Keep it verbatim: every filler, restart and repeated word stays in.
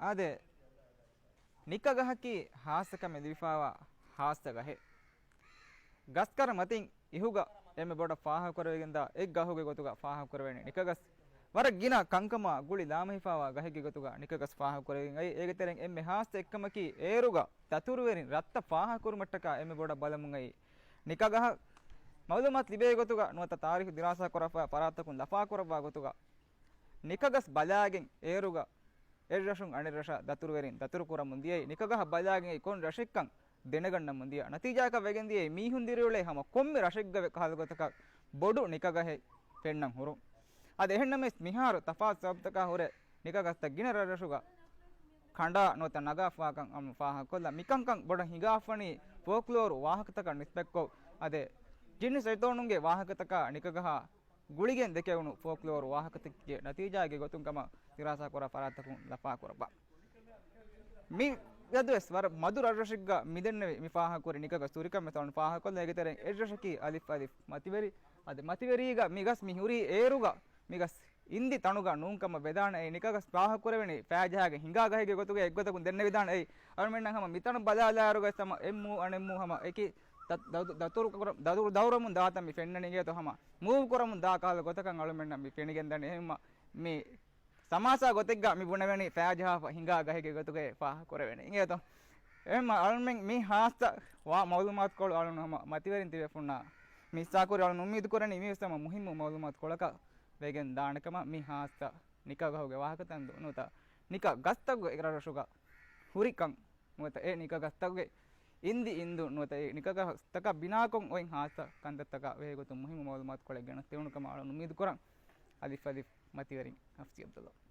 އާދެ، ނިކަގަހަކީ ހާއްސަކަމެއް ލިބިފާވާ ހާއްސަ ގަހެއް. ގަސްކަރަ މަތިން އިހުގަ އެންމެ ބޮޑަށް ފާހަގަކުރެވިގެންދާ އެއް ގަހުގެ ގޮތުގަ ފާހަގަކުރެވޭނެ ނިކަގަސް. ވަރަށް ގިނަ ކަންކަމާ ގުޅި ލާމެހިފާވާ ގަހެއްގެ ގޮތުގަ ނިކަގަސް ފާހަގަކުރެވިގެން އައި. އޭގެ ތެރެއިން އެންމެ ހާއްސަ އެއްކަމަކީ އޭރުގަ ދަތުރުވެރިން ރަށްތައް ފާހަގަކުރުމަށްޓަކާ އެންމެ ބޮޑަށް ބަލަމުން އައި ނިކަގަހަށް. މައުލޫމާތު ލިބޭ ގޮތުގަ ނުވަތަ ތާރީޚު ދިރާސާ ކުރައްވާ ފަރާތްތަކުން ލަފާކުރައްވާ ގޮތުގަ ނިކަގަސް ބަލާގެން އޭރުގަ އެއްރަށުން އަނެއްރަށަށް ދަތުރުވެރިން ދަތުރުކުރަމުން ދިޔައީ ނިކަގަހަށް ބަލާގެން އެ ކޮން ރަށެއްކަން ދެނެގަންނަމުން ދިޔަ ނަތީޖާއަކަށް ވެގެން ދިޔައީ މީހުން ދިރިއުޅޭ ހަމަ ކޮންމެ ރަށެއްގަ ކަހަލަ ގޮތަކަށް ބޮޑު ނިކަގަހެއް ފެންނަން ހުރުން. އަދި އެހެންނަމަވެސް މިހާރު ތަފާތު ސަބަބުތަކާ ހުރެ ނިކަގަސްތައް ގިނަ ރަށްރަށުގަ ކަނޑާ ނުވަތަ ނަގާފާކަން އަމަ ފާހަގަކޮށްލާ މިކަންކަން ބޮޑަށް ހިނގާފަނީ ފޯކްލޯރު ވާހަކަތަކަށް ނިސްބަތްކޮށް އަދެ ޖިންނި ޝައިޠޯނުންގެ ވާހަކަތަކާ ނިކަގަހާ ގުޅިގެން ދެކެވުނު ފޯކްލޯރު ވާހަކަތަކެއްގެ ނަތީޖާގެ ގޮތުން ކަމަށް ދިރާސާކުރާ ފަރާތްތަކުން ލަފާކުރައްވާ. މި ގަދުވެސް ވަރަށް މަދު ރަށްރަށެއްގަ މިދެންނެވި މި ފާހަގަކުރި ނިކަގަސް ހުރިކަން މިތަނުން ފާހަގަކޮށްލަން. އޭގެ ތެރެއިން އެއްރަށަކީ އަލިފް އަލިފް މަތިވެރި. އަދި މަތިވެރީގަ މި ގަސް މި ހުރީ އޭރުގަ މި ގަސް އިންދި ތަނުގަ ނޫންކަމަށް ވެދާނެ އެއީ ނިކަގަސް ފާހަގަކުރެވެނީ ފައިޖަހާގެ ހިނގާ ގަހެއްގެ ގޮތުގަ އެއްގޮތަކުން ދެންނެވިދާނެ އެއީ. އަޅުމެންނަށް ހަމަ މިތަނުން ބަލާލާއިރުގަސް ހަމަ އެއްމޫ އަނެއްމޫ ހަމަ އެކި ދަ-، ދަ-، ދަތުރު ކުރަ-، ދަތުރު ދައުރަމުން ދާތަން މި ފެންނަނީ އިނގޭތޯ ހަމަ މޫވް ކުރަމުން ދާ ކަހަލަ ގޮތަކަށް އަޅުމެންނަށް މި ފެނިގެންދަނީ. އެހެންމަ މި ސަމާސާ ގޮތެއްގަ މި ބުނެވެނީ ފައިޖަހާފަ ހިނގާ ގަހެއްގެ ގޮތުގައި ފާހަގަކުރެވެނީ އިނގޭތޯ. އެހެންމަ އަޅުމެން މި ހާއްސަ ވާ މައުލޫމާތުކޮޅު އަޅުން ހަމަ މަތިވެރިން ތިބޭފުންނާ މި ހިއްސާކުރި އަޅުން އުއްމީދު ކުރަނީ މިވެސް ހަމަ މުހިއްމު މައުލޫމާތުކޮޅަކަށް ވެގެން ދާނެ ކަމަށް. މި ހާއްސަ ނިކަގަހުގެ ވާހަކަތައް ނުވަތަ ނިކަ ގަސްތަކުގެ ރަށްރަށުގަ ހުރިކަން ނުވަތަ އެ ނިކަ ގަސްތަކުގެ އިންދި އިންދު ނުވަތަ އެ ނިކަ ގަސްތަކަށް ބިނާކޮށް އޮތް ހާއްސަ ކަންތައްތަކާ ބެހޭ ގޮތުން މުހިއްމު މައުލޫމާތުކޮޅެއް ގެނެސްދެވުނު ކަމަށް އަޅުން އުއްމީދު ކުރަން. އަލިފް އަލިފް މަތިވެރިން ހަފްސީ އަބްދުﷲ.